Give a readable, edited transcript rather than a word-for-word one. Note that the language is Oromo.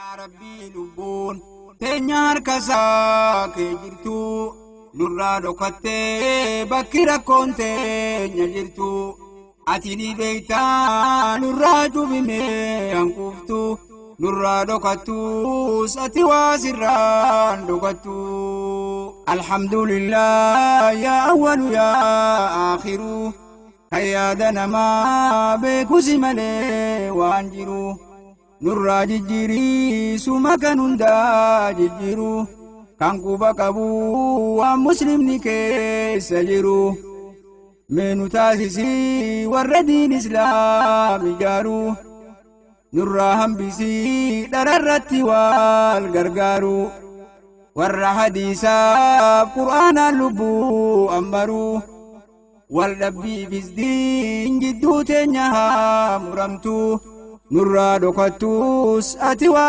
Yaa Rabbii, lubbuun teenya harka isaa kee jirtu, nurraa dhokattee bakki rakkoon teenya jirtu. Ati ni beektaa, nurraa cufimee hanquuftu, nurraa dhokattus ati waa sirraan dhokattu. Alhamdulillah, yaa awwalu yaa aakhiru, kan yaada namaa beekusi malee waan jiru. Nurraa jijjiirii suma kan hundaa jijjiiru, kan quba qabu waan muslimni keessa jiru. Mee nu taasisii warra diin islaam ijaaru, nurraa hambisii dhararratti wal gargaaru, warra hadiisaaf qur'aanaan lubbuu ammaru. Wal dhabbiifis diin jidduu teenya haa muramtu, nurraa dhokattus ati waa.